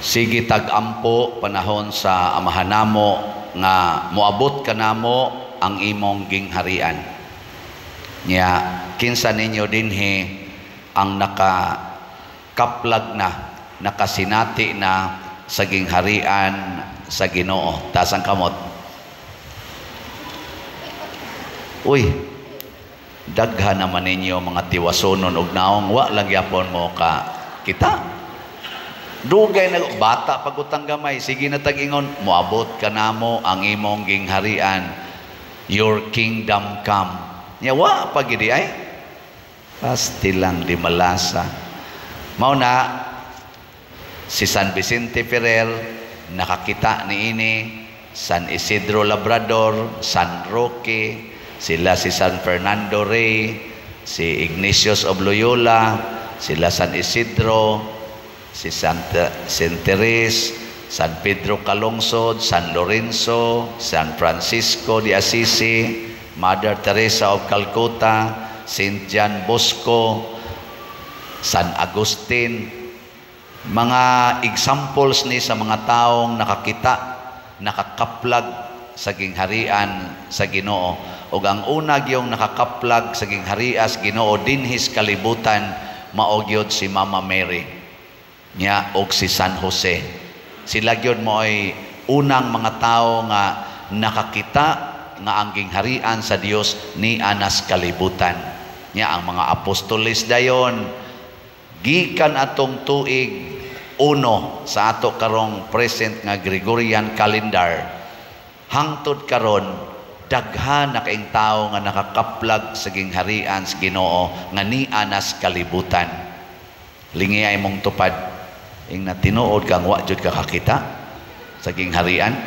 Sige tag-ampo panahon sa Amahan namo nga moabot kanamo ang imong gingharian. Nya kinsa ninyo dinhi ang nakakaplag na, nakasinati na sa gingharian sa Ginoo? Taas ang kamot. Uy, daghan naman ninyo mga tiwasonon og naong, wa lang gyapon mo ka kita. Dugay na bata pagutang gamay, sige na tag-ingon, moabot kanamo ang imong gingharian, your kingdom come. Nya wa pa gid ay. Pasti lang di malasa. Mao na si San Vicente Ferrer nakakita niini, San Isidro Labrador, San Roque, sila si San Fernando Rey, si Ignatius of Loyola, sila San Isidro, si Saint Therese, San Pedro Calungsod, San Lorenzo, San Francisco de Assisi, Mother Teresa of Calcutta, Saint John Bosco, San Agustin. Mga examples ni sa mga taong nakakita, nakakaplag sa gingharian sa Ginoo. Ug ang una gyung nakakaplag sa gingharian sa Ginoo dinhis kalibutan mao gyud si Mama Mary nya og si San Jose. Sila gyud mo'y unang mga tao nga nakakita nga ang gingharian sa Dios ni anas kalibutan. Nya ang mga apostoles dayon gikan atong tuig uno sa ato karong present nga Gregorian calendar hangtod karon, daghan na kaing tawo nga nakakaplag sa gingharian sa Ginoo nga ni anas kalibutan. Lingi ay mong tupad ing na tinuod kang wa jud ka kakita sa gingharian.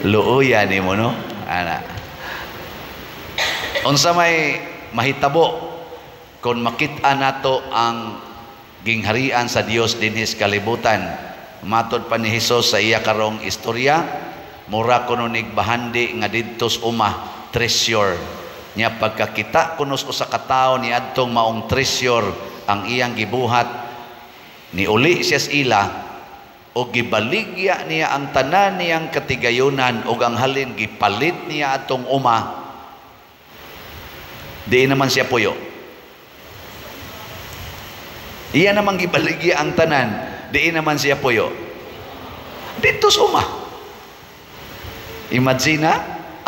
Luoya nimo, no? Ana, unsa may mahitabo kung makita nato ang gingharian sa Dios dinhi sa kalibutan? Matod pa ni Hesus sa iya karong istorya, mura kuno nig bahandi nga didto sa uma, treasure. Nya pagkakita kuno sa usa ka tawo ni adtong maong treasure, ang iyang gibuhat, niuli siya sa ila o gibaligya niya ang tanan niyang katigayunan o ang halin gipalit niya atong uma, di naman siya puyo. Iya naman gibaligya ang tanan, di naman siya puyo dito sa uma. Imagine na,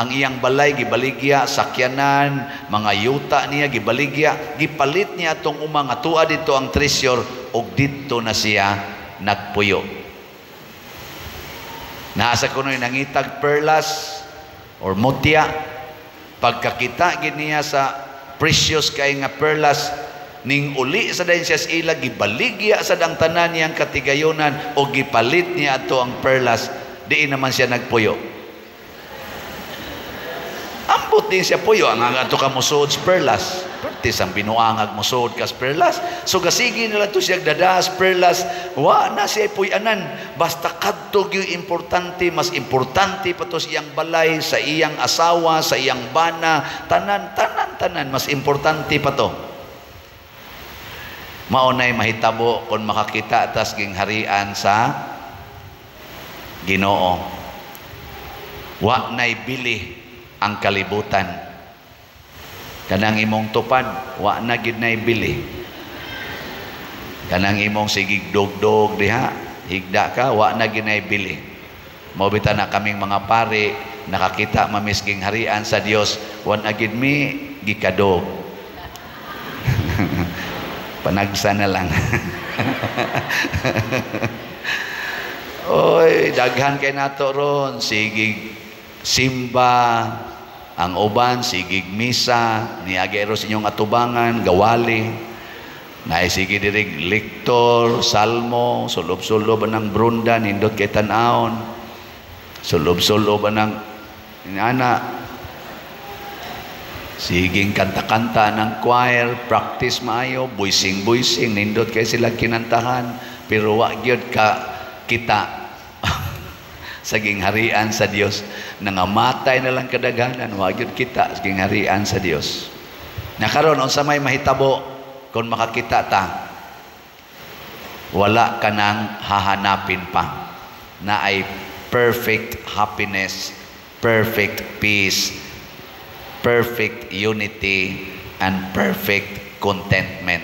ang iyang balay gibaligya, sakyanan, mga yuta niya gibaligya, gipalit niya atong uma nga tuwa dito ang treasure ug didto na siya nagpuyo. Naasa kuno'y nangitag perlas or mutya, pagkakita gid niya sa precious kay nga perlas, ning uli sa dayon siya sa ila, gibaligya sa dang tanan niyang katigayunan o gipalit niya ato ang perlas, di naman siya nagpuyo. Ambot din siya puyo ang ato ka mosuod sa perlas. Pertis ang binuangag mosuod kas perlas. So gasigi nila to siya dadas perlas, wa na siya puyanan. Basta kadto gyud importante, mas importante pa to sa iyang balay, sa iyang asawa, sa iyang bana, tanan tanan tanan mas importante pa to. Mao nay mahitabo kung makakita tas gingharian sa Ginoo. Wa nay bili ang kalibutan. Kanang imong tupad, wa na gid nay bili. Kanang imong sigig dogdog diha, higda ka, wa na gid nay bili. Mao bitaw na kaming mga pare nakakita mamisking harian sa Dios, wa na gid mi gikadog. Panagsa na lang. Oy, daghan kay nato ron, sigig simba, ang uban sigig misa, niagi ro sa inyong atubangan, gawali. Naay sige diri lektor, salmo, sulob-sulob anang brunda, nindot kay tan-awon. Sulob-sulob anang inana. Siging kanta-kanta ng choir, practice maayo, buising-buising, nindot kay sila kinantahan, pero wa gyud ka kita sa gingharian sa Dios. Nangamatay na lang kadaghanan, wa gyud kita sa gingharian sa Dios. Nakaron unsa may mahitabo kung makakita ta? Wala ka nang hahanapin pa na ay perfect happiness, perfect peace, perfect unity, and perfect contentment.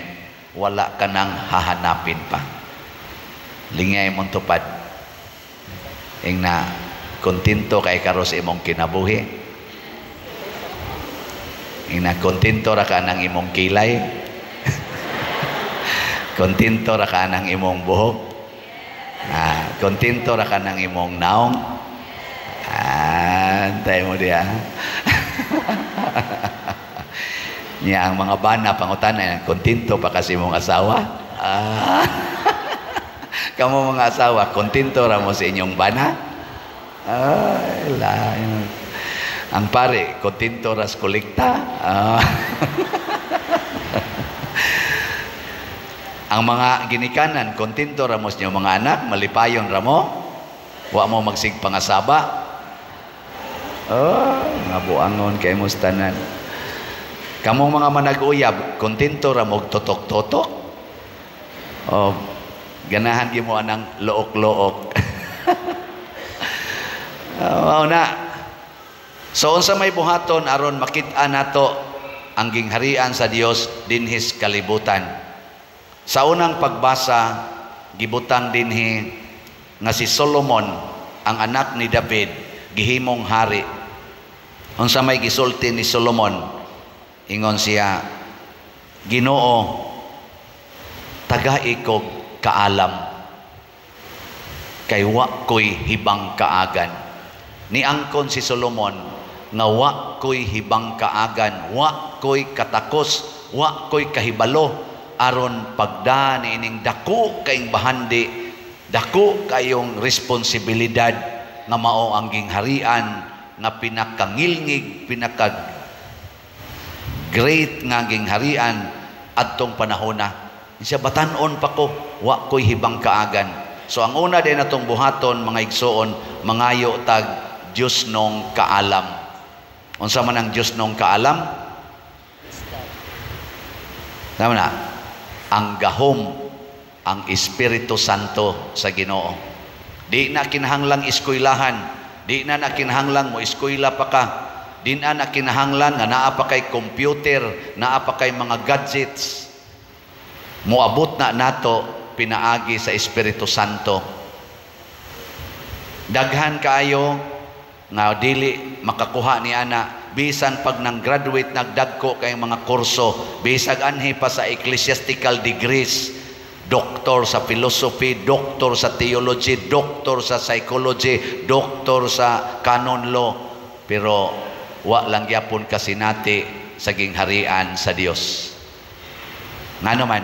Wala ka nang hahanapin pa. Lingay mong tupad. Ing na, kontento kay karon sa imong kinabuhi. Ing na, kontento ra ka ng imong kilay. Kontento ra ka ng imong buhok. Ah, kontento ra ka ng imong naong. Ah, antay mo diya. Niya ang mga bana pangutana, kontento pa kasi imong asawa? Ah. Kamo mga asawa, kontento ra mo sa inyong bana? Ay, lain. Ang pare, kontento ra sa kolekta? Ah. Ang mga ginikanan, kontento ra mo sa inyong mga anak, malipayon ra mo? Wa mo magsigpangasaba? Oh, mga buangon kay mo tanan. Kamong mga manag-uyab, kontento ra mo totok-totok? Oh, ganahan gyud mo anang look-look. Oh, na. So unsa may buhaton aron makit-an nato ang gingharian sa Dios dinhis kalibutan? Sa unang pagbasa, gibutang dinhi nga si Solomon, ang anak ni David, gihimong hari. Unsa may gisulti ni Solomon? Ingon siya, Ginoo, tagai kog kaalam, kay wa ko'y hibang kaagan. Niangkon si Solomon nga wa ko'y hibang kaagan, wa ko'y katakos, wa ko'y kahibalo, aron pagda niining dako kaing bahandi, dako kayong responsibilidad nga mao ang gingharian nga pinakangilngig, pinaka great nga gingharian adtong panahona. Siya batan-on pa ko, wa ko'y hibang kaagan. So ang una din natong buhaton mga igsoon, mangayo tag Dios nong kaalam. Unsa man ang Dios nong kaalam? Tama na. Ang gahom, ang Espiritu Santo sa Ginoo. Di na kinahanglang eskwelahan, di na na kinahanglang mo eskwela pa ka, di na na kinahanglan nga naa pa kay computer, naa pa kay mga gadgets. Moabot na nato pinaagi sa Espiritu Santo. Daghan kaayo nga dili makakuha ni ana, bisan pag nang graduate nagdagko kay mga kurso, bisag anhi pa sa ecclesiastical degrees, doktor sa philosophy, doktor sa theology, doktor sa psychology, doktor sa canon law, pero wa lang gyapon kasinati sa gingharian sa Dios. Ngano man,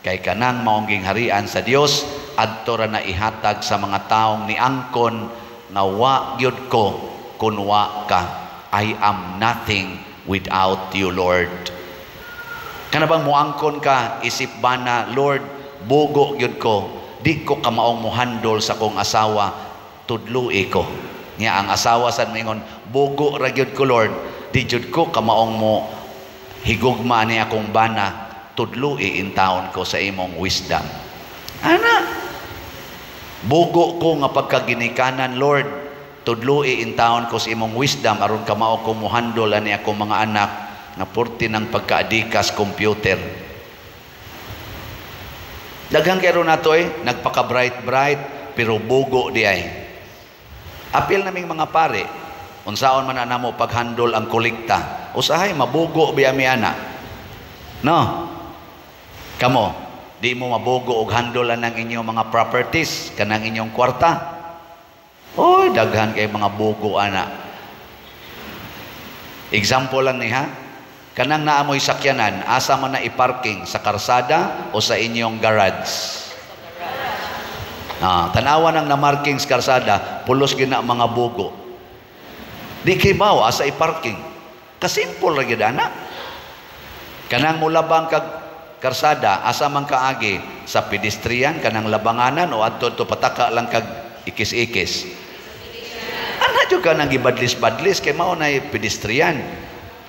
kay kanang maong gingharian sa Dios adto ra na ihatag sa mga taong niangkon nga wa gyud ko kun wa ka. I am nothing without you, Lord. Kana bang muangkon ka isip bana, Lord, bugo gyud ko, di ko kamaong mohandol sa kong asawa, tudloi ko. Nya ang asawa sad moingon, bugo ra gyud ko, Lord, di jud ko kamaong mo higugma ni akong bana, tudloi intawon ko sa imong wisdom. Ana, bugo ko nga pagkaginikanan, Lord, tudloi intawon ko sa imong wisdom aron kamao ko mohandol ani akong mga anak nga purti ng pagkaadikas computer. Daghang kay ron nato nagpaka bright bright pero bugo di ay. Apil naming mga pare, unsaon man na namo paghandol ang kolekta, usahay mabugo biya mi ana. No? Kamo, di mo mabugo og handol ang inyong mga properties, kanang inyong kwarta. Oy, daghan kay mga bugo ana. Example lang ni ha. Kanang naamoy sakyanan, asa man na i-parking, sa karsada o sa inyong garage? Ah, tanawa nang na-marking sa karsada, pulos gina mga bugo. Di kay baw asa i-parking. Kasimple ra gyud ana. Kanang mulabang kag karsada, asa man kaagi, sa pedestrian kanang labanganan o adto to pataka lang kag ikis-ikis. Ana jud ka nang gibadlis-badlis kay mao na pedestrian.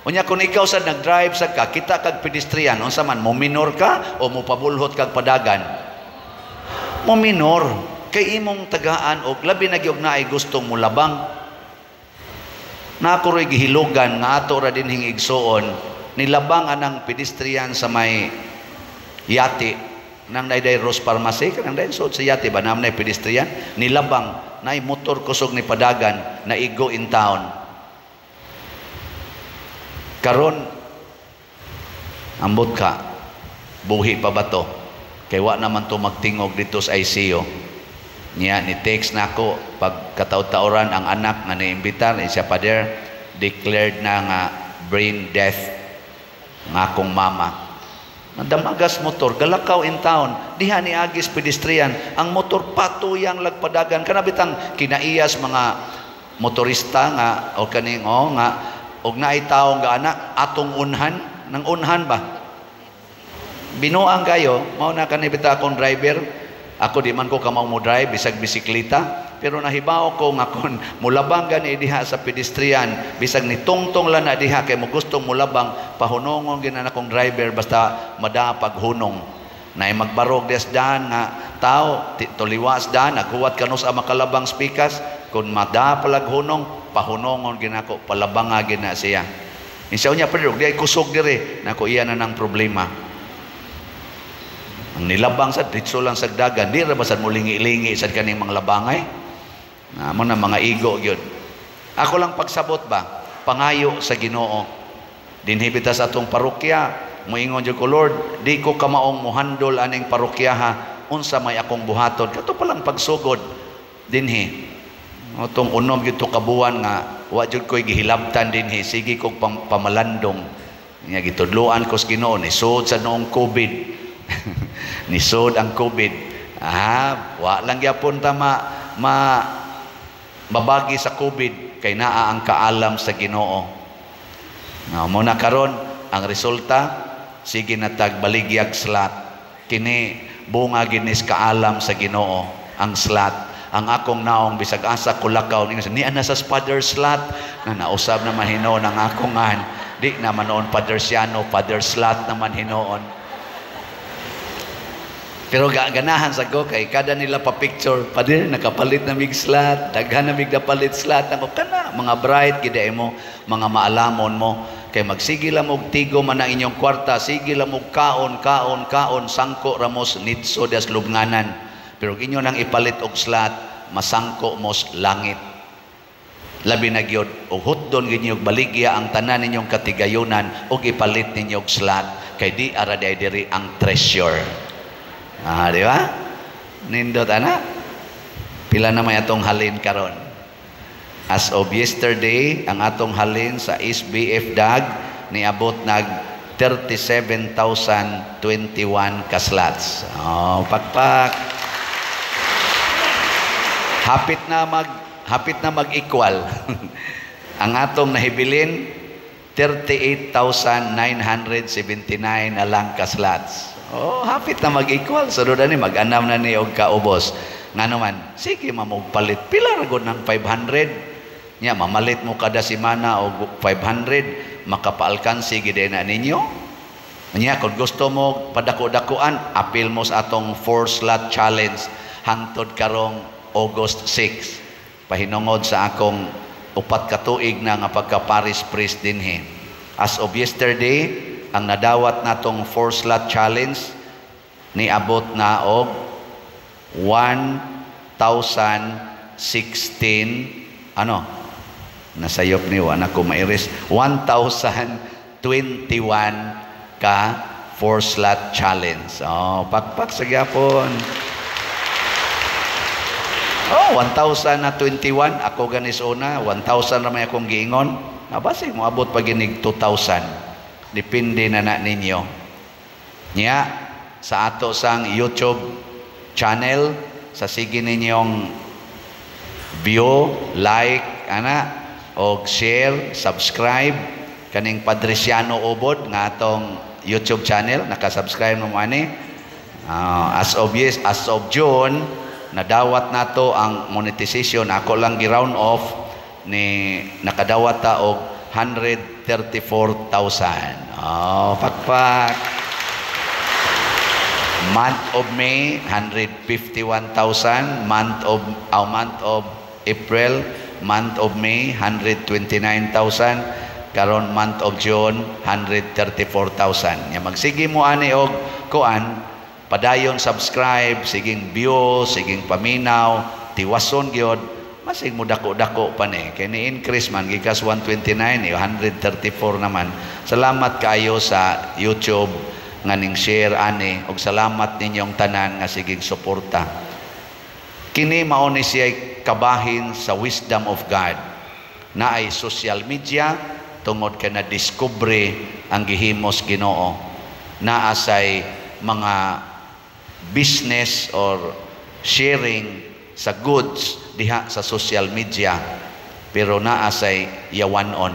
Unya kung ikaw sad nag-drive sad ka, kita kag pedestrian, unsa man mo minor ka o mo pabulhot kag padagan? Mo minor kay imong tagaan og labi na gyud naay gustong mulabang. Na ako ro'y gihilugan nga ato ra dinhing igsuon, nilabang anang pedestrian sa may yati nang dayday Rose Pharmacy, kanang dayon suod sa yati ba, naman nay pedestrian, nilabang nay motor kusog ni padagan, naigo in town. Karon ambot ka, buhi pa ba to, kay wa naman to magtingog dito sa ICU niya. Ni text nako pag kataud-tauran ang anak nga niimbitar siya, "Father, declared na nga brain death nga akong mama." Nadamagas motor, galakaw in town, diha ni agis pedestrian, ang motor patuyang lagpadagan. Kana bitang kinaiyas mga motorista nga o kaning o nga og naay tawo nga ana atong unhan, nang unhan ba? Binuang kayo, mao na kani bita akong driver. Ako di man ko kamao mo drive bisag bisikleta, pero nahibaw ko nga kon mulabang gani diha sa pedestrian, bisag ni tungtong lang na diha kay mo gustong mulabang, pahunongon gina na akong driver basta madapag hunong. Nay magbarog des daan nga tao tuliwas daan, naghuwat kanus ang makalabang spikas, kun madapalag hunong, pahunongon ginako, palabanga gina siya. Insa niya pero di ay kusog dire nako, iya na nang problema. Ang nilabang sa ditso lang sa dagan, di ra ba sad mo lingi-lingi sad kaning mga labangay? Na mo na mga igo gyud. Ako lang pagsabot ba, pangayo sa Ginoo. Dinhi bita sa atong parokya, moingon jud ko, "Lord, di ko kamaong mohandol aning parokyaha, unsa may akong buhaton?" Kato pa lang pagsugod dinhi. Atong unom gyud to kabuan nga wa jud ko'y gihilabtan dinhi, sige kog pamalandong. Nya gitudloan ko sa Ginoo, nisod sa noong COVID. Nisod ang COVID. Ah, wa lang gyapon ta ma, ma mabagi sa COVID kay naa ang kaalam sa Ginoo. Na mo na karon ang resulta, sige na tag baligyag slot. Kini bunga ginis kaalam sa Ginoo ang slot. Ang akong naong bisag asa ko lakaw ni ni ana sa Father Slot na nausab naman hinuon ang akong an. Di naman noon Father Siano, Father Slot naman hinuon. Pero ganahan sa ko kay kada nila pa picture, "Father, nakapalit na mig slot, daghan na mig napalit slot." Ako kana mga bright gid mo, mga maalamon mo kay magsige lang og tigo man ang inyong kwarta, sige lang og kaon, kaon, kaon, sangko ramos nidso das lubnganan. Pero inyo nang ipalit og slot, masangko mos langit. Labi na gyud og hutdon gyud og baligya ang tanan ninyong katigayunan og ipalit ninyo og slot kay di ara di diri ang treasure. Ah, di ba? Nindot ana. Pila na may atong halin karon? As of yesterday, ang atong halin sa SBF DAG niabot nag 37,021 ka slots. Oh, pakpak. Hapit na mag-equal. Ang atong nahibilin 38,979 na lang ka slots. Oh, hapit na mag-equal. Sunod na ni mag-anam na ni og kaubos. Ngano man, sige mamugpalit. Pila ra gud ng 500? Nya mamalit mo kada semana og 500, makapaalkansi gid na ninyo. Nya kung gusto mo padako-dakuan, apil mo sa atong 4 slot challenge hangtod karong August 6. Pahinungod sa akong 4 ka tuig na nga pagka-parish priest dinhi. As of yesterday, ang nadawat natong 4 slot challenge niabot na og 1,016, ano nasayop ni wa na ko mairis, 1,021 ka 4 slot challenge. Oh, pakpak sa gyapon. Oh, 1,021 ako ganis una, 1,000 ra may akong giingon. Nabasig moabot pa ginig 2,000. Depende na na ninyo. Nya sa ato sang YouTube channel, sa sige ninyong view, like, ana, og share, subscribe kaning Padriciano Ubod nga atong YouTube channel, naka-subscribe mo ani. As of June, nadawat nato ang monetization. Ako lang gi-round off ni nakadawat ta og 134,000. Oh, pakpak. Month of May, 151,000. Month of April, month of May, 129,000. Karon month of June, 134,000. Nya magsige mo ani og kuan, padayon subscribe, siging view, siging paminaw, tiwason gyud, masig mo dako-dako pa ni. Kay ni increase man gikas 129, 134 naman. Salamat kaayo sa YouTube nga ning share ani og salamat ninyong tanan nga siging suporta. Kini mao ni siya kabahin sa wisdom of God. Naay social media tungod kay na-discover ang gihimos Ginoo. Naa say mga business or sharing sa goods diha sa social media, pero naa say yawanon.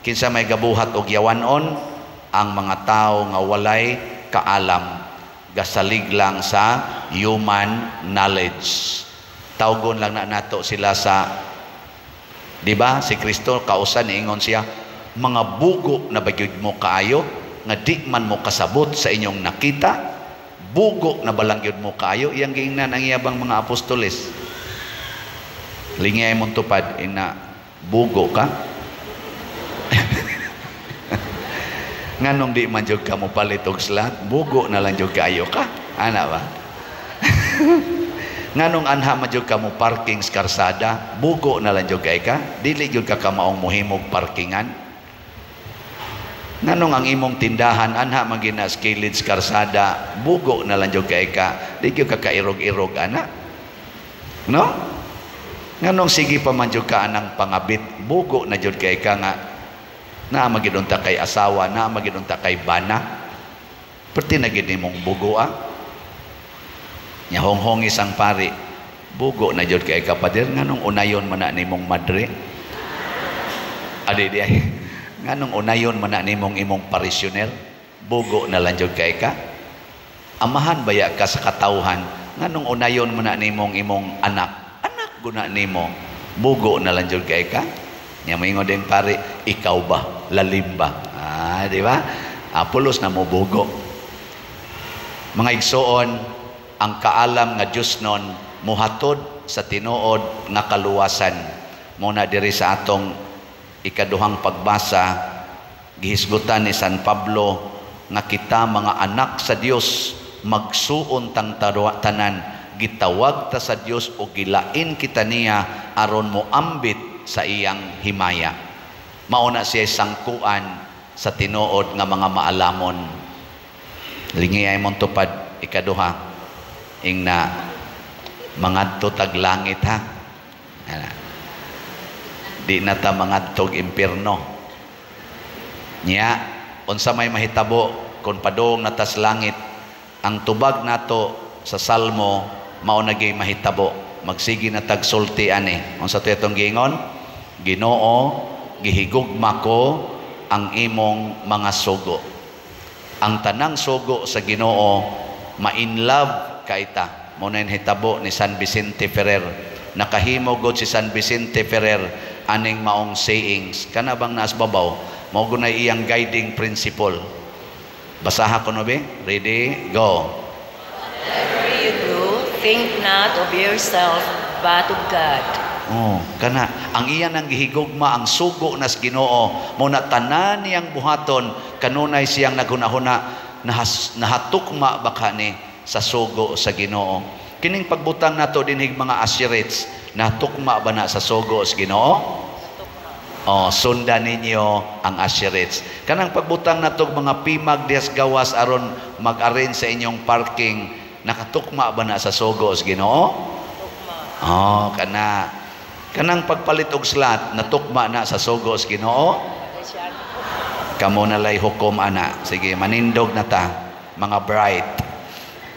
Kinsa may gabuhat og yawanon? Ang mga tao nga walay kaalam, gasalig lang sa human knowledge. Tawgon lang na nato sila sa, di ba si Kristo kausan niingon siya, "Mga bugo na ba gyud mo kaayo nga di man mo kasabot sa inyong nakita? Bugo na balang gyud mo kaayo?" Iyang giingnan ang iyabang mga apostoles. Lingay mong tupad ina, "Bugo ka? Nganong di man jud ka mo palit og slot? Bugo na lang jud kaayo ka." Ana ba? "Nganong anha man jud ka mo parking sa karsada? Bugo na lang jud kay ka? Dili jud ka kamaong mohimog parkingan? Nganong ang imong tindahan anha man gina sa kilid sa karsada? Bugo na lang jud kay ka? Di jud ka kairog-irog ana, no? Nganong sige pa man jud ka anang pangabit? Bugo na jud kay ka nga naa magid unta kay asawa, naa magid unta kay bana? Perti na gid nimong bugo ah." Nya honghong isang pari, "Bugo na jud kay ka, pader. Nganong unayon man na nimong madre? Adi di ay. Nganong unayon man na nimong imong parisyuner? Bugo na lang jud kay ka? Amahan baya ka sa katawhan? Nganong unayon man na nimong imong anak? Anak guna nimo. Bugo na lang jud kay ka?" Nya moingon din pare, "Ikaw ba? Lalim ba?" Ah, di ba? Ah, pulos na mo bugo. Mga igsoon, ang kaalam nga Diyos nun muhatod sa tinuod nga kaluwasan. Muna diri sa atong ikaduhang pagbasa, gihisgutan ni San Pablo nga kita mga anak sa Dios, magsuon tang tanan, gitawag ta sa Dios o gilain kita niya aron moambit sa iyang himaya. Mauna siya sangkuan sa tinuod nga mga maalamon. Lingiyay mong tupad ikaduha, ingna, "Mangadto tag langit ha." Ana. Di na ta mangadtog impierno. Nya unsa may mahitabo kung padung na tas langit? Ang tubag nato sa Salmo mao na gyud mahitabo. Magsige na tag sulti ani. Unsa to itong giingon? "Ginoo, gihigugma ko ang imong mga sugo." Ang tanang sugo sa Ginoo, ma-in love kaita. Mo na hitabo ni San Vicente Ferrer. Nakahimo god si San Vicente Ferrer aning maong sayings. Kana bang naas babaw, mao gunay iyang guiding principle. Basaha ko no be? Ready? Go. Whatever you do, think not of yourself, but of God. Oh, kana ang iya nang gihigugma ang sugo nas Ginoo, mo na tanan niyang buhaton kanunay siyang naghunahuna, nahatukma ba kani sa sugo sa Ginoo? Kining pagbutang nato dinhig mga assurance, natukma ba na sa sugo sa Ginoo? Oh, sundan ninyo ang assurance. Kanang pagbutang nato mga pimag dihas gawas aron mag-arrange sa inyong parking, nakatukma ba na sa sugo sa Ginoo? Oh, kana kanang pagpalit og slot, natukma na sa sugo sa Ginoo? Kamo na lay hukom ana. Sige, manindog na ta, mga bright.